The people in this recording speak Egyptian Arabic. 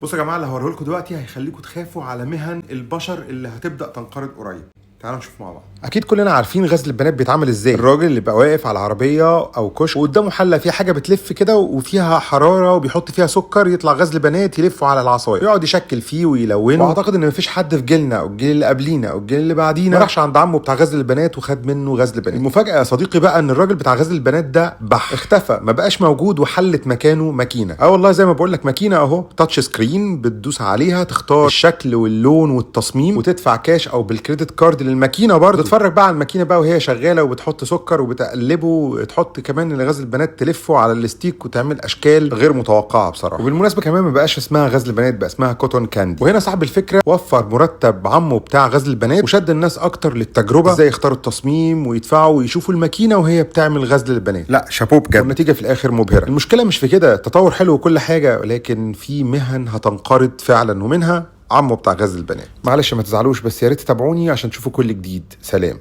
بصوا يا جماعه، اللي هوريه لكم دلوقتي هيخليكم تخافوا على مهن البشر اللي هتبدا تنقرض قريب. تعالوا نشوف مع بعض. اكيد كلنا عارفين غزل البنات بيتعمل ازاي. الراجل اللي بقى واقف على عربية او كشك وقدامه حله فيها حاجة بتلف كده وفيها حرارة وبيحط فيها سكر، يطلع غزل بنات يلفه على العصاية، يقعد يشكل فيه ويلونه. واعتقد ان مفيش حد في جيلنا او الجيل اللي قبلينا او الجيل اللي بعدينا ما راحش عند عمه بتاع غزل البنات وخد منه غزل بنات. المفاجاة يا صديقي بقى ان الراجل بتاع غزل البنات ده بح اختفى، ما بقاش موجود، وحلت مكانه ماكينه. اه والله زي ما بقول لك، ماكينة اهو، touch screen، بتدوس عليها تختار الشكل واللون والتصميم وتدفع كاش او بال credit card للماكينه برضه. تتفرج بقى على الماكينة بقى وهي شغالة وبتحط سكر وبتقلبه، وتحط كمان الغزل البنات تلفه على ال stick وتعمل اشكال غير متوقعه بصراحه. وبالمناسبة كمان ما بقاش اسمها غزل بنات، بقى اسمها cotton candy. وهنا صاحب الفكرة وفر مرتب عمه بتاع غزل البنات وشد الناس اكتر للتجربه، ازاي يختاروا التصميم ويدفعوا ويشوفوا الماكينة وهي بتعمل غزل البنات. لا شابوه بجد، والنتيجة في الاخر مبهره. المشكلة مش في كده، التطور حلو وكل حاجه، ولكن في مهن هتنقرض فعلا، ومنها عمه بتاع غزل البنات. معلش ما تزعلوش، بس يا ريت تتابعوني عشان تشوفوا كل جديد. سلام.